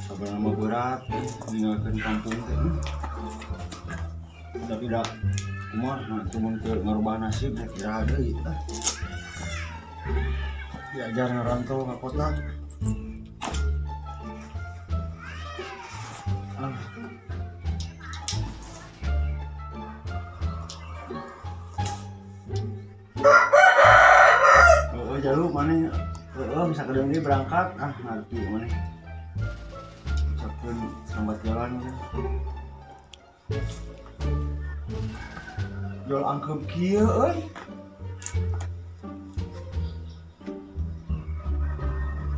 Sabar mah berat ninggalkeun kampung teh. Tapi da kumaha cuman teu ngarubah nasib rek iraha deui ah. Diajar ngarantau ka kota. Ah. Oh, jalu mana? Oh, bisa ke ini berangkat. Ah, ngerti mana? Ucapkeun selamat jalan ya. Jual angkep kieu euy.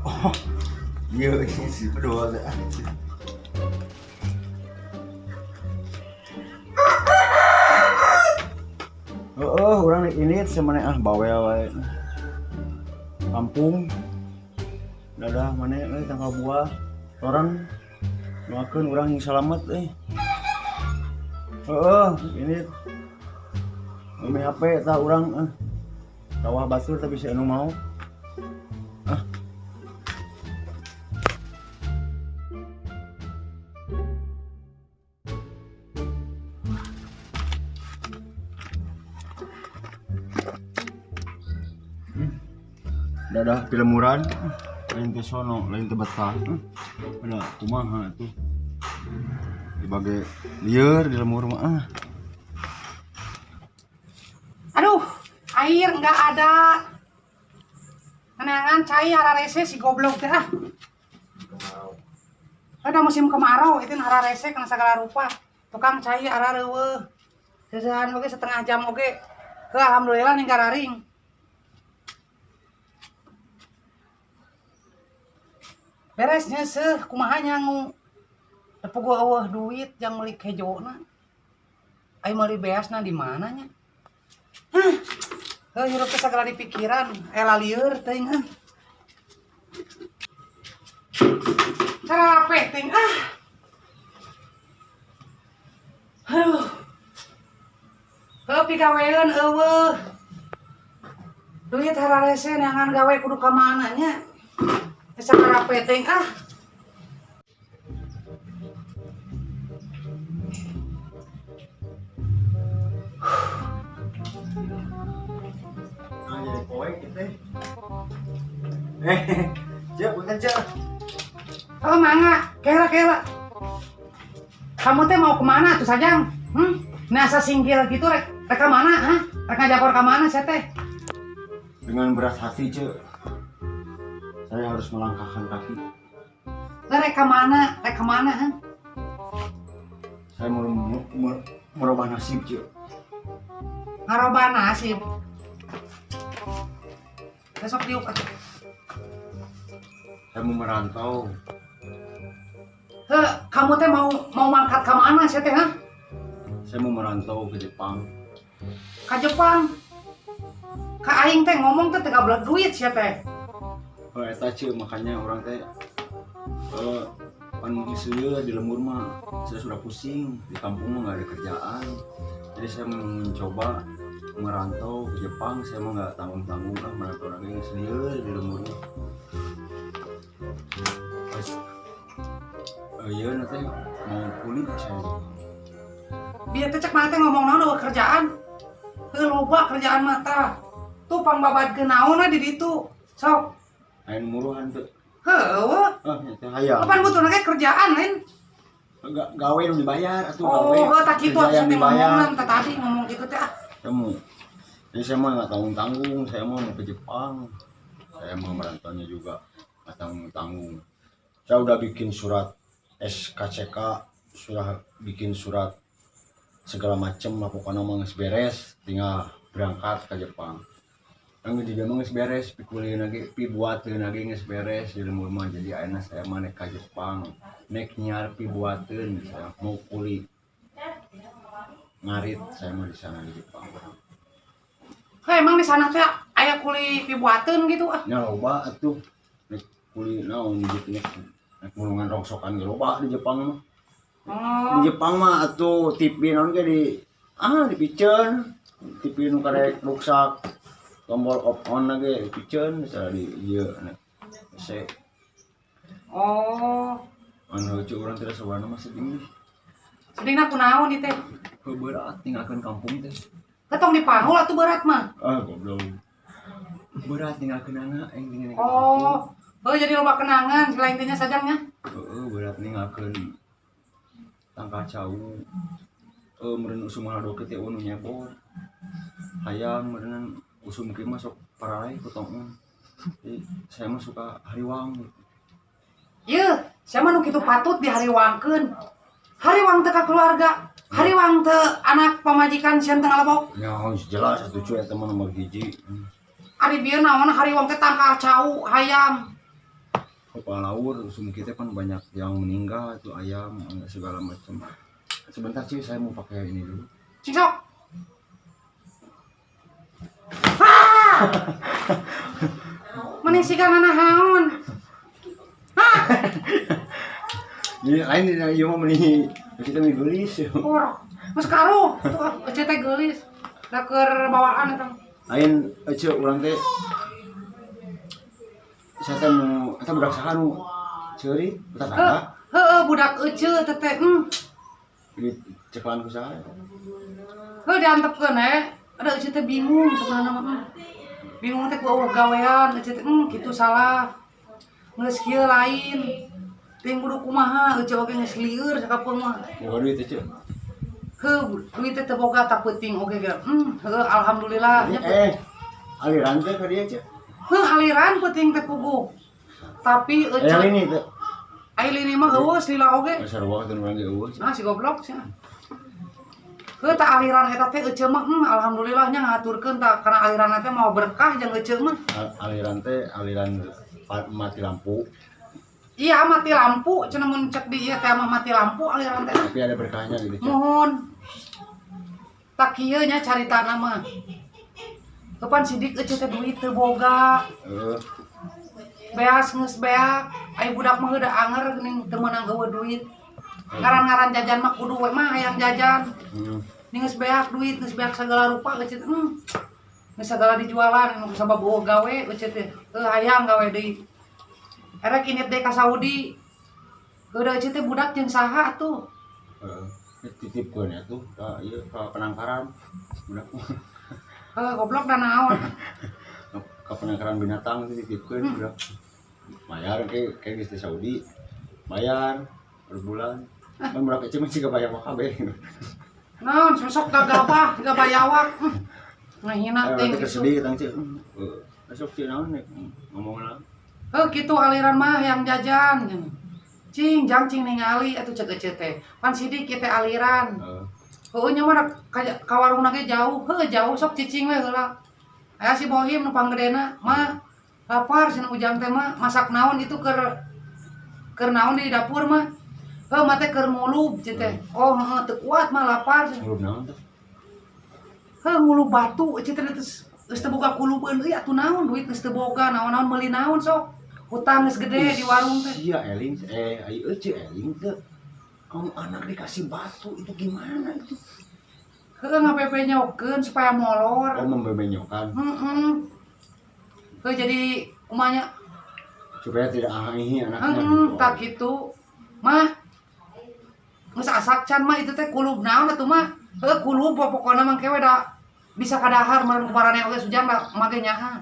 Oh, iya ini sih berdua teh. Oh, urang ini sebenarnya ah bawel wae. Kampung dadah mana euy tangkal buah orang doakeun urang yang selamat euy. Heeh, ini Umi HP tah urang sawah batur tapi si anu mau. Ah. Dadah pilemuran lain teh sono lain teh betah. Ada kumaha tuh. Dibage lieur di lemur mah ah. Aduh, air nggak ada. Kenangan cai hararese si goblok teh ah. Ada musim kemarau itu hararese kena segala rupa. Tukang cai arareuweuh. Sesehan oge setengah jam oge. Heuh alhamdulillah ning gararing. Beres nyeuseuh kumaha nyangu. Teu puguh eueuh duit jang meuli kejona. Ai meuli beasna di mana nya? Hah. Heuh hirup teh sagala dipikiran, lalieur teuing ah. Capek teuing ah. Aduh. Heuh pigaweun eueuh. Duit hararese neangan gawe kudu ka mana nya? Teh sakarape teuing ah. Ah, jadi poek gitu. Cek, punten cek. Oh, mangga, kela kela. Kamu teh mau kemana tuh sajang? Hmm? Nasa singgil gitu rek, rek ka mana? Hah? Rek ngajakor ka mana saya teh? Dengan berat hati cek, saya harus melangkahkan kaki. Lah, rek ka mana? Rek ka mana? Hah? Saya mau merubah nasib cek. Ngarobah nasib. Besok diuk atuh. Saya mau merantau. Heh, kamu teh mau mangkat ke mana saya teh, hah? Saya mau merantau ke Jepang. Ke Jepang? Ka aing teh ngomong teh teu gablek duit sia teh. Oh, eta ceu makanya orang teh pan geus di lembur mah saya sudah pusing, di kampung mah nggak ada kerjaan. Jadi saya mau mencoba merantau ke Jepang, saya mah nggak tanggung-tanggung lah merantau lagi geus lieur di lembur mah. Terus iya nanti mau kulit saya. Biar teh cek mana teh ngomong naon eueuh kerjaan. Heuh loba kerjaan mata. Tuh pangbabadkeun naonna di ditu. Sok. Aya nu muruhan teu. Heueuh. Ah, nya teh hayang. Kapan butuhna ge kerjaan lain? Gawe nu dibayar atuh Oh, gawe. heuh tah kitu Kerja atuh yang teh dibayar. ngomongna tah tadi ngomong kitu teh ah. Kamu. Jadi saya mah nggak tanggung-tanggung, saya mau ke Jepang. Saya mau merantaunya juga nggak tanggung-tanggung. Saya udah bikin surat SKCK, sudah bikin surat segala macem lah pokoknya mah geus beres, tinggal berangkat ke Jepang. Yang juga mah geus beres, pikulieun lagi, pibuateun lagi geus beres di lembur mah. Jadi ayeuna saya mah nek ka Jepang, nek nyiar pibuateun, saya mau kuli ngarit saya mah di sana di Jepang. Heh, emang di sana teh aya kuli pibuateun gitu ah. Nya loba atuh nek kuli naon di nek nek mulungan rongsokan ge loba di Jepang mah. Oh. Di Jepang mah atuh TV naon ge di ah dipiceun. TV nu karek ruksak tombol off on ge dipiceun misalnya di ieu nek Hese. Oh, Anu lucu urang tidak sebenarnya masih tinggi. Sedihna kunaon ieu teh? Heuh, berat tinggalkeun kampung teh. Ketong dipanggul atuh berat mah. Ah, goblok. Berat tinggalkeun anak yang tinggal. Oh, oh jadi loba kenangan selain teh nya sajangnya. Heeh, berat ninggalkeun tangkal cau. Meureun usum ngaladok teh nu nyebor. Hayam meureun usum kieu mah sok paralay ku tongong. Jadi saya mah suka hariwang gitu. Yeuh, sia mah nu kitu patut dihariwangkeun. Hariwang teh ka keluarga, hariwang teh anak pamajikan sieun teu ngalebok. Ya jelas atuh cuy, eta mah nomor hiji. Ari bieu naon hariwang teh tangkal cau, hayam. Kepala laur usum kita kan banyak yang meninggal tuh ayam segala macam. Sebentar cuy, saya mau pakai ini dulu. Cing sok. Ah! Meni siga nanahaon. Hah? Ini lain ini ieu mah meni kita meni geulis. Urang. Geus karuh, tuh ece teh geulis. Da keur bawaan eta. Lain ece urang teh, saya teh mau eta budak saha nu ceurik tetangga? Heeh, budak ece teh teh. Di ceklan ku saha eta? Heuh, diantepkeun we. Ada ece teh bingung sebenarnya mah. Bingung teh ku eueuh gawean ece teh, kitu salah. Geus kieu lain. Teuing kudu kumaha ece oge geus lieur sakapeung mah. Boga duit ece? Heuh, duit teh teu boga tak peuting oge ge. Heuh, alhamdulillah nya. Aliran teh ka dia ece? Heuh, aliran peuting teh puguh. Tapi ece ini teh. Ai lini mah eueuh lila oge. Sarua teh urang ge eueuh. Nah, si goblok sia. Heuh, tah aliran eta teh ece mah alhamdulillah nya ngaturkeun tah karena aliran teh mau berkah jeung ece mah. Aliran teh aliran mati lampu. Iya, mati lampu cenah mun cek di ieu teh mah mati lampu aliran teh. Tapi ada berkahnya gitu, Cek. Mohon. Tak kieu nya caritana mah. Kapan sidik ece teh duit teu boga. Heeh. Beas geus beak, ai budak mah heuda anger geuning teu meunang eueuh duit. Ngaran-ngaran jajan mah kudu we mah hayang jajan. Ning geus beak duit, geus beak sagala rupa ece teh. Geus sagala dijualan nu sabab eueuh gawe ece teh. Heuh, hayang gawe deui. Erek indit deui ka Saudi. Heuda ece teh budak jeung saha atuh? Heeh. Titipkeun atuh ka ieu ka penangkaran. Budak. Heuh, goblok da naon. Ka penangkaran binatang titipkeun budak. Bayar ke geus di Saudi. Bayar per bulan. Kan budak ece mah siga bayar mah kabeh. Naon sosok gagabah, siga bayawak. Ngahina teh Nanti gitu. Sedih tang cek. Besok cek naon nek ngomong naon. Heuh, kitu aliran mah yang jajan. Cing, jang cing ningali atuh cek ece teh. Pan sidik kieu teh aliran. Heeh. Heueuh nya mah ka warungna ge jauh. Heuh, jauh sok cicing we heula. Aya si Bohim nu panggedena, "Mah, lapar cenah ujang teh mah, masak naon itu keur keur naon di dapur mah?" "Heuh, mah teh keur ngulub," cenah teh. "Oh, heueuh teu kuat mah lapar," cenah. Ngulub naon teh? Heuh, ngulub batu ece teh geus geus teu boga kulubeun euy atuh naon duit geus teu boga naon-naon meuli naon sok. Hutang geus gede di warung teh. Iya eling ayo ece eling teh. Kamu anak dikasih batu itu gimana itu? Heuh, ngapepenyokeun supaya molor. Oh, membebenyokan. Heeh. Heuh, jadi kumanya supaya tidak ahihi anaknya. Heeh, gitu. tak kitu. Mah geus asak can mah itu teh kulub naon atuh mah? Heuh, kulub pokokna mah kewe da bisa kadahar meureun ku parane oge sujang da make nyaha.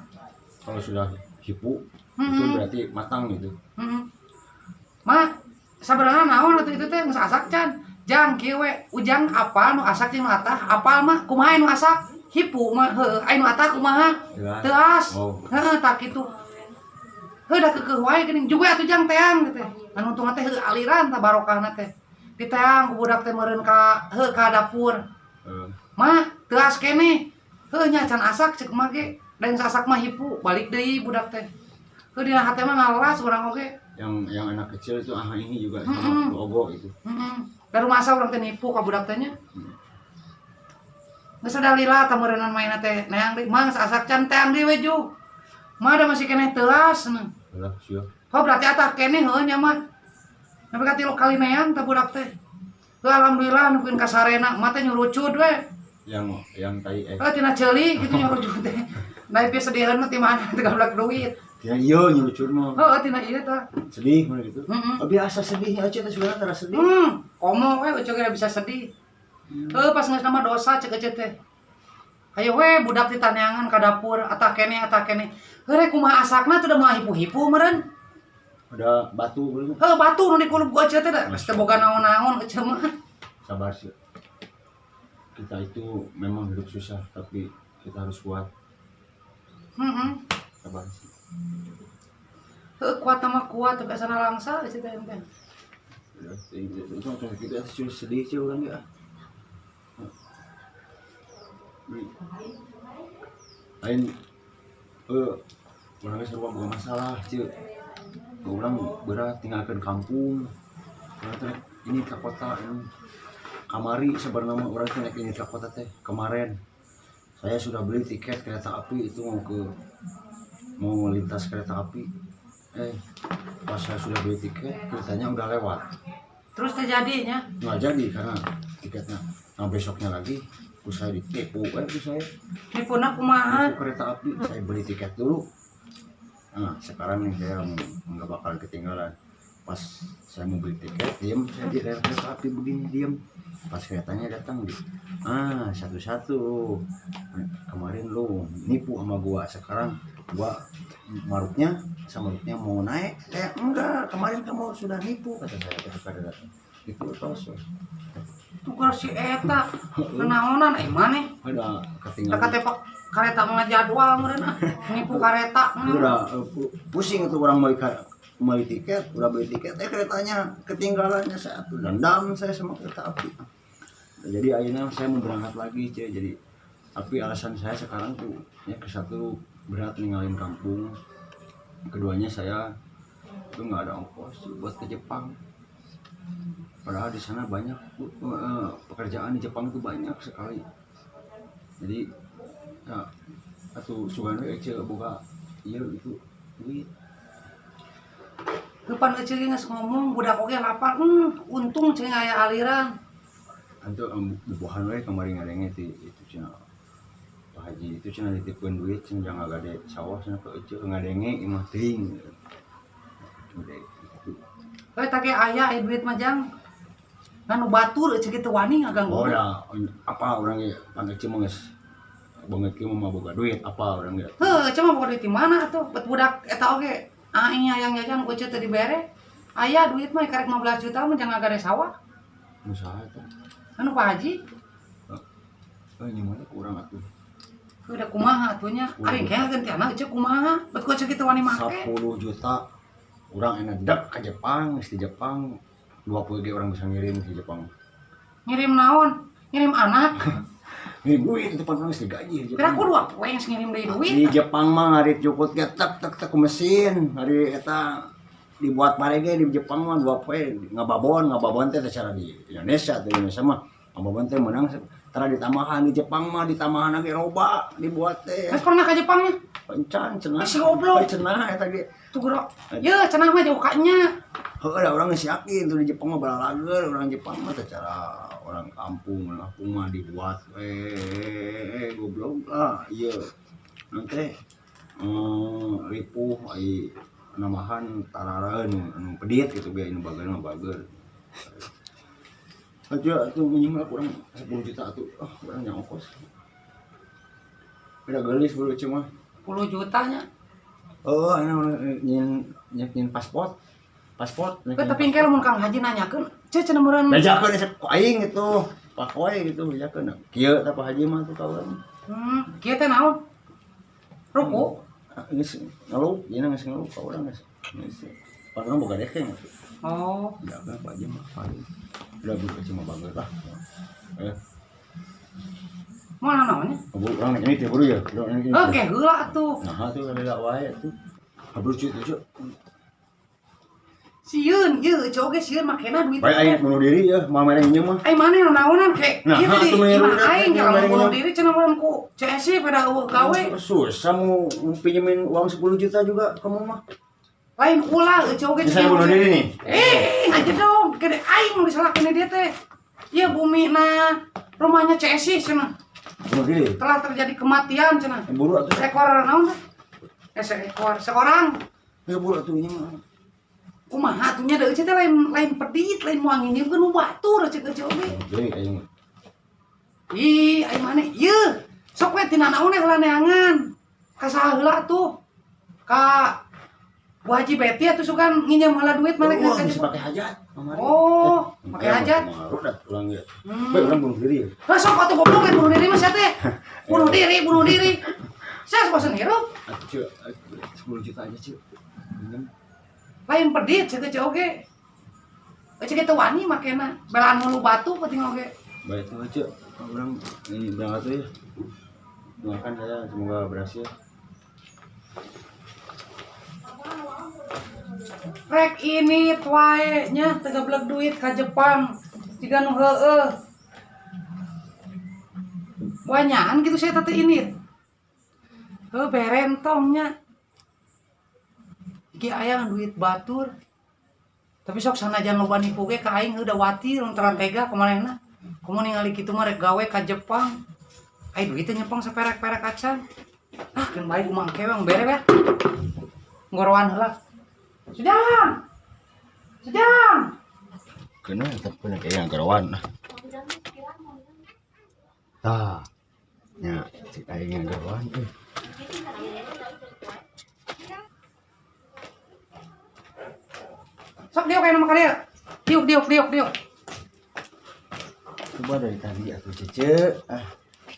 Kalau sudah hipu itu berarti matang gitu. Heeh. Mah sabenerna naon atuh itu teh geus asak can? Jang kieu we, ujang apal nu asak jeung nu atah? Apal mah kumaha nu asak? Hipu mah heueuh, ai nu atah kumaha? Jelas. Teuas. Oh. Heeh, tak kitu. Heuh, da keukeuh wae geuning juga atuh jang teang teh. Anu untungna teh heuh aliran tah barokahna teh. Diteang ku budak teh meureun ka heuh ka dapur. Heeh. Mah, teuas keneh. Heuh nya can asak cek mah ge. Da geus asak mah hipu, balik deui budak teh. Heuh, dina hate mah ngalelas urang oge. Yang anak kecil itu ah ini juga sama ogo itu. Heeh. Da rumasa urang teh nipu ka budak teh nya. Geus ada lila tah meureunnan maenna teh neang deui, mah geus asak can teang deui we jug. Mah da masih keneh teuas cenah. Lah, sia. Oh, berarti atah keneh heuh nya mah. Nepi ka 3 kali neang tah budak teh. Heuh, alhamdulillah nukeun ka sarena, mah teh nyurucud we. Yang tai Oh, tina ceuli gitu nyurucud teh. Nah, ieu sediheun mah ti mana teh gablak duit. Tina ieu nyurucur mah. Heeh, tina ieu tah. Sedih mah gitu. Heeh. Oh, biasa sedihnya aja teh sebenarnya tara sedih. Komo we Ece ge bisa sedih. Heuh, pas geus nama dosa cek Ece teh. Hayo we budak ditaneangan ka dapur atah keneh atah keneh. Heureuy kumaha asakna tuh da moal hipu-hipu meureun. Ada batu belum? Heuh, batu nu dikulub ku Ece teh da. Geus teu boga naon-naon Ece mah. Sabar sih. Kita itu memang hidup susah, tapi kita harus kuat. Heeh. Sabar sih. Heuh, kuat mah kuat tapi asana langsa Ece teh teh. Ya, itu kita sedih sih orang ya. Lain urang geus sarua boga masalah, Ceu. Urang berat tinggalkeun kampung. Urang teh ini ke kota ini. Kamari sebenarnya mah urang teh naik ini ke kota teh kemarin. Saya sudah beli tiket kereta api itu mau lintas kereta api. Pas saya sudah beli tiket, keretanya udah lewat. Terus terjadinya Nggak jadi karena tiketnya. Nah, besoknya lagi ku saya ditipu, ku saya nipuna kumaha? itu kereta api saya beli tiket dulu. Nah, sekarang nih saya nggak bakal ketinggalan. Pas saya mau beli tiket, diem saya di rel kereta api begini diem. Pas keretanya datang di, ah, satu-satu. Kemarin lu nipu sama gua, sekarang gua maruknya sama maruknya mau naik. Saya enggak, kemarin kamu sudah nipu, kata saya ketika dia datang. Itu terus Tuker si eta. Kenaonan ai maneh? Ada ketinggalan. Dekat tepak kareta mah jadwal meureun ah. Nipu kareta meureun. Udah pusing itu orang beli tiket, udah beli tiket, keretanya ketinggalannya. Satu dendam saya sama kereta api. Jadi akhirnya saya mau berangkat lagi, Ce. Jadi tapi alasan saya sekarang tuh ya, ke satu berat ninggalin kampung, keduanya saya itu nggak ada ongkos buat ke Jepang. Padahal di sana banyak pekerjaan, di Jepang itu banyak sekali. Jadi ya atau sugan we Ece boga iya itu duit. Kapan Ece ge geus ngomong budak oge lapar. Untung cing aya aliran. Antu bubuhan we kamari ngadenge ti itu cenah Pak Haji itu cenah dititipkeun duit cenah jangan gade sawah cenah ke Ece, ngadenge imah teuing. Udah gitu. We take aya aya duit mah jang. Ngan nu batur Ece kitu wani ngaganggu. Oh ya, apa orang ge pan Ece mah geus banget kieu mah boga duit apa orang ge. Heuh, Ece mah boga duit di mana atuh? Bet budak eta oge. Aing hayang jajan ku Ece teu dibere. Aya duit mah karek 15 juta mah jangan gade sawah. Nu saha eta? Anu Pak Haji. Eh, nyaman kurang atuh. Udah kumaha atuh nya? Ari engke gantiana Ece kumaha? Bet ku Ece kitu wani make. 10 juta urang enak dek ke Jepang, geus di Jepang 20 ge orang bisa ngirim ke Jepang. Ngirim naon? Ngirim anak. Ngirim duit itu pan geus digaji di Kira Jepang. aku dua poe geus ngirim deui duit. Di Jepang mah ngarit jukut ge tek tek tek ku mesin, hari eta dibuat parege di Jepang mah 2 poe ngababon. Ngababon teh cara di Indonesia, di Indonesia mah ngababon teh menang tara ditambahan, di Jepang mah ditambahan lagi loba dibuat teh. Geus pernah ka Jepangnya? Encan cenah. Ah, si goblok. Cenah eta ge. Tuh gerak. Ye, cenah mah jauh nya. Heuh, da urang geus yakin tuh di Jepang mah balalager orang Jepang mah teh cara orang kampung, orang kampung mah dibuat goblok lah ieu nanti ripuh ai namahan tararaeun anu pedit gitu ge, anu bager mah bager aja tuh. Minimal kurang 10 juta tuh, oh, kurang yang ongkos udah gelis bro cuma 10 juta nya. Oh, ini nyin nyin paspor paspor. Eh, tapi engke lamun Kang Haji nanyakeun, ce cenah meureun. Bejakeun ku aing gitu, pakoy gitu bejakeun. Kieu tah Pak Haji mah tuh kawan. Kieu teh naon? Ruku. Ah, geus ngeluh, ieu geus ngeluh ka urang geus. Geus. Padahal boga dekeng atuh. Oh, Jaga Pak Haji mah paling. Udah buka cuma bager lah. Eh, mau naonnya? buru urang naik ini teh buru ya. Urang naik ini. Oke, heula atuh. Nah, tuh lila wae tuh. Kabur cuy cuy. Sieun, ieu Ece oge sieun makena duit. Baik aing bunuh diri ya, mau mereng ieu mah. Ai maneh naonan ke? Nah, Ieu teh atuh di mah imah udah, aing mah kalau mereng bunuh ieu. diri cenah meureun ku CS pada eueuh gawe. Susah mau pinjemin uang 10 juta juga kamu mah. Lain ulah Ece oge. Ini saya bunuh diri nih. Eh, aja dong. Kene aing mau disalahkeun dia teh. Ieu bumi na rumahnya CS cenah. Bunuh diri. Telah terjadi kematian cenah. Buru atuh. Ekor naon teh? Seekor seorang. Ngebur atuh ini mah. Kumaha atuh nya da eueuh teh lain lain pedit, lain moal nginjeumkeun nu batur ceuk eueuh oge. Jadi aing Ih, aing maneh ieu. Sok we tina naon heula neangan. Ka saha heula atuh? Ka Bu Haji Beti atuh sugan nginjem heula duit maneh Wah, ka geus pake hajat kamari. Oh, pake hajat. Maru dah urang ge. Bae urang bunuh diri ya. Lah sok atuh goblok lain bunuh diri mah sia teh. Bunuh diri, bunuh diri. Sia bosen hirup. Atuh ceu, 10 juta aja ceu. Minjem. Lain pedit ceuk eueuh oge. Eueuh ge teu wani makena. Belaan hulu batu penting oge. Baik tuh ceu. Urang ini berangkat tuh ya. Doakan saya semoga berhasil. Rek ini wae nya teu gablek duit ka Jepang. Jiga nu heueuh. Wanyaan gitu saya teh ini. Heuh berentong nya. Iki aya duit batur. Tapi sok sanajan loba nipu ge ka aing heuh da watir lantaran tega ka manehna. Komo ningali kitu mah rek gawe ka Jepang. Ai duit teh nyepeng saperek-perek acan. Ah, keun bae kumaha engke we bere we. Ngoroan heula. Sujang. Sujang. Kena tetep kena kayak garawan. Tah. Nya, cik aing yang garawan euy. Sok diuk aya nama ka dieu. Diuk diuk diuk diuk. Coba dari tadi atuh cece. Ah,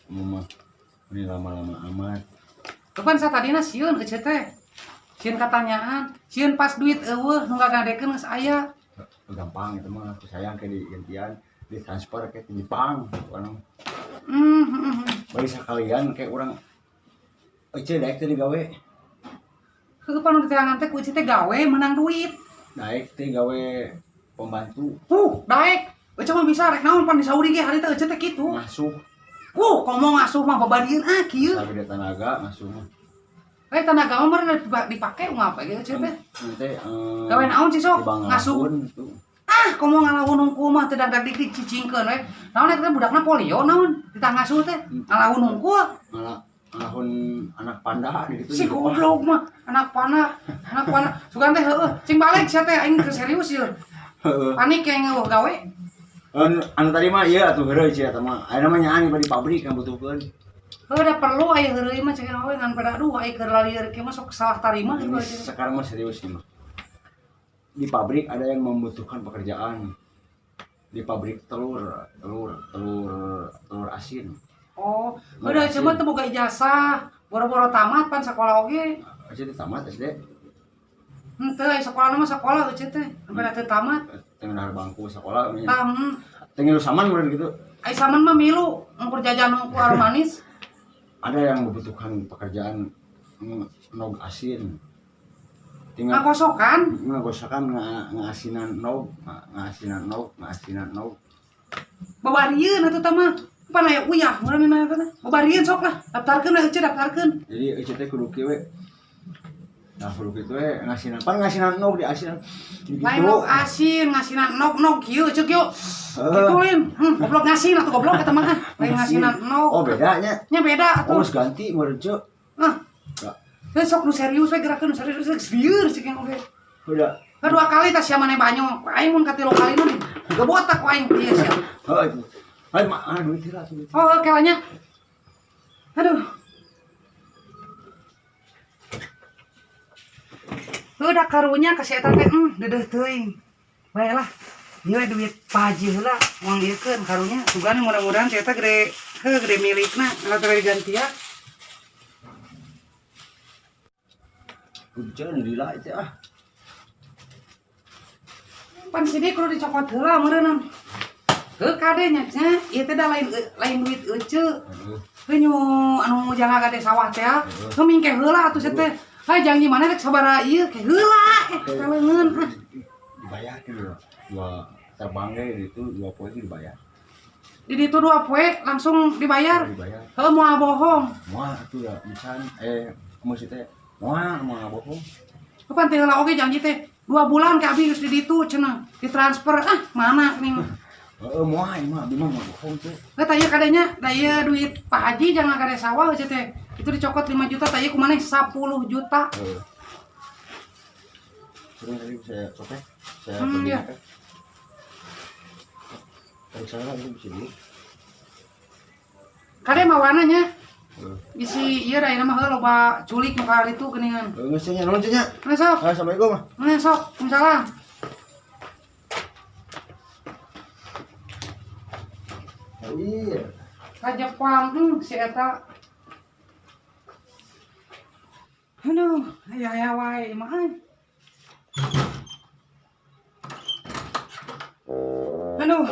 kamu mah ini lama-lama amat. Kapan sa tadina sieun eueuh teh. Sieun katanyaan, sieun pas duit eueuh nu ngagadekeun geus aya. Gampang itu mah, aku sayang kayak digantian, ditransfer ke Jepang orang. Bagi sekalian kayak orang eueuh daek teh digawe. Heueuh pan nu diteangan teh ku eueuh teh gawe menang duit. Daek teh gawe pembantu. Daek. Eueuh mah bisa rek naon pan di Saudi ge hari teh eueuh teh kitu. Ngasuh. Komo ngasuh mah babadieun ah kieu. Sabi tenaga ngasuh mah. Tenaga mah meureun dipake ngapa ge eueuh teh. Nanti Gawe naon sih sok ngasuh. Tuh. Ah, komo ngalahun hungkul mah teu dagdag dik cicingkeun we. Naon eta teh budakna polio naon ditah ngasuh teh. Ngalahun hungkul. Ngalahun anak panda gitu. Si goblok mah anak panah, anak panah. Sugan teh heueuh, cing balik sia teh aing keur serius ieu. Panik yang ngeueuh gawe. Anu tadi mah ieu atuh heureuy sia eta mah. Ayeuna mah nyaan di pabrik yang butuhkeun. Heuh da perlu aya heureuy mah cek we ngan pada aduh aya keur lalieur kieu mah sok salah tarima Ini sekarang mah serius nih mah. Di pabrik ada yang membutuhkan pekerjaan. Di pabrik telur, telur, telur, telur asin. Oh, udah cuma teu boga ijazah, boro-boro tamat pan sekolah oge. Eueuh teh tamat SD. Henteu aya sekolah mah sekolah eueuh teh, sampai teu tamat. Teu ngeunah bangku sekolah. Tah, Teu ngilu saman meureun gitu. Ai saman mah milu, ngukur jajan ngukur anu manis. Ada yang membutuhkan pekerjaan nog asin. Tinggal ngagosokan, ngagosokan ngasinan nog, ngasinan nog, ngasinan nog. Babarieun atuh tah mah. Pan aya uyah meureun eta teh. Babarieun sok lah, daftarkeun lah eueuh daftarkeun. Jadi eueuh teh kudu kieu we. Nah, kudu kitu we ngasinan. Pan ngasinan nog di asinan. Gitu. Lain nog asin, ngasinan nog nog kieu ceuk yuk. Kitu lain. Goblok ngasin atuh goblok eta mah. Lain ngasinan nog. Oh, bedanya. Nya beda atuh. Oh, geus ganti meureun ceuk. Hah. Heuh sok nu serius we gerakeun nu serius serius ceuk yang oge. Udah. Kedua kali tas sia maneh banyo. Aing mun katilu kali mah gebotak ku aing ieu sia. Heuh itu. Hai mah duit heula atuh. Oh, oke lah nya. Aduh. Udah karunya ka si eta teh deudeuh teuing. Bae lah. Ieu duit Pak Haji heula moal ieukeun karunya. Sugan mudah-mudahan si eta gede heuh gede milikna kalau teh digantian. Hujan lila itu ah. Pan sini kudu dicokot heula meureunna. Heuh kade nya nya ieu teh da lain lain duit euceu. Heuh nyu anu jangga gade sawah teh ah. Heuh mingke heula atuh sia teh. Hai janji mana rek sabaraha ieu ke heula kaleungeun ah. Dibayar ke dua terbang ge itu 2 poe dibayar. Di ditu 2 poe langsung dibayar. Dibayar. Heuh moal bohong. Moal atuh ya misan maksud teh moal moal bohong. Kapan teh heula oge janji teh 2 bulan ke abi geus di ditu cenah ditransfer ah mana nih. Heeh moal ieu mah abi mah moal bohong teh. Heuh tah ieu kadenya da ieu duit Pak Haji jangan kade sawah eueuh teh. Itu dicokot 5 juta, tadi ku maneh 10 juta. Heeh. Terus tadi saya oke, saya beli iya. apa? Tarik sana itu bisa dulu. Kade mawana nya. Heeh. Bisi ieu da mah heuh loba culik nu kali itu geuningan. Heeh, geus nya, nuhun nya. Mana sok? Assalamualaikum. Mana sok? Waalaikumsalam. Iya. Ka Jepang si eta. Aduh, aya aya wae mah euy. Aduh.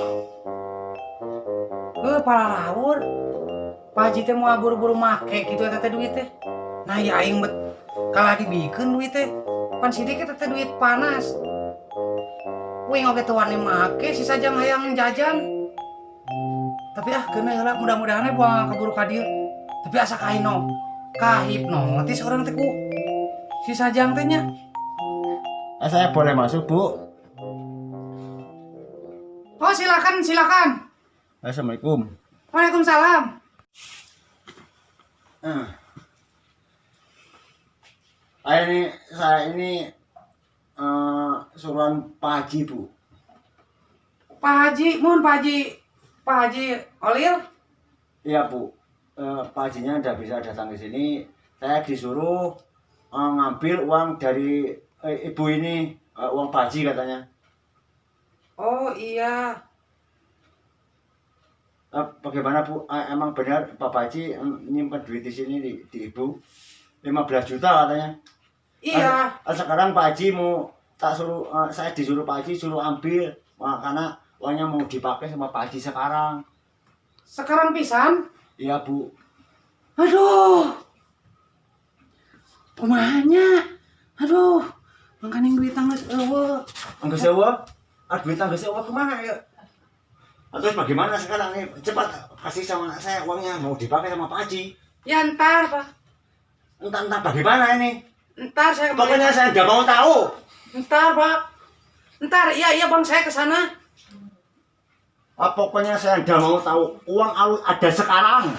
Heuh pararawur. Pak Haji teh moal buru-buru make kitu eta teh duit teh. Nah, ya aing bet kalah dibikeun duit teh. Pan sidik eta teh duit panas. Wing oge teu wani make sisa jang hayang jajan. Tapi ah keuna heula mudah-mudahan we buang kaburu ka dieu. Tapi asa kahino. Kahipnotis urang teh ku si sajang teh nya. Saya boleh masuk, Bu? Oh, silakan, silakan. Assalamualaikum. Waalaikumsalam. Ini saya ini suruhan Pak Haji, Bu. Pak Haji, mohon Pak Haji. Pak Haji Olil? Iya, Bu. Pak Hajinya udah bisa datang ke sini. Saya disuruh ngambil uang dari ibu ini, uang Pak Haji katanya. Oh, iya. Bagaimana, Bu? Emang benar Pak Haji nyimpen duit di sini di ibu 15 juta katanya. Iya. Sekarang Pak Haji mau tak suruh, saya disuruh Pak Haji suruh ambil, karena uangnya mau dipakai sama Pak Haji sekarang. Sekarang pisan? Iya, Bu. Aduh. Kumahanya? Aduh, mangkaning duit geus eueuh. Geus eueuh? Ah, duit geus eueuh kumaha ya? Terus bagaimana sekarang nih? Cepat kasih sama saya uangnya, mau dipakai sama Pak Haji. Ya ntar, Pak. Entah bagaimana ini? Ntar saya kembali. Pokoknya saya nggak mau tahu. Ntar, Pak. Ntar, iya Bang, saya ke sana. Ah, pokoknya saya nggak mau tahu. Uang harus ada sekarang.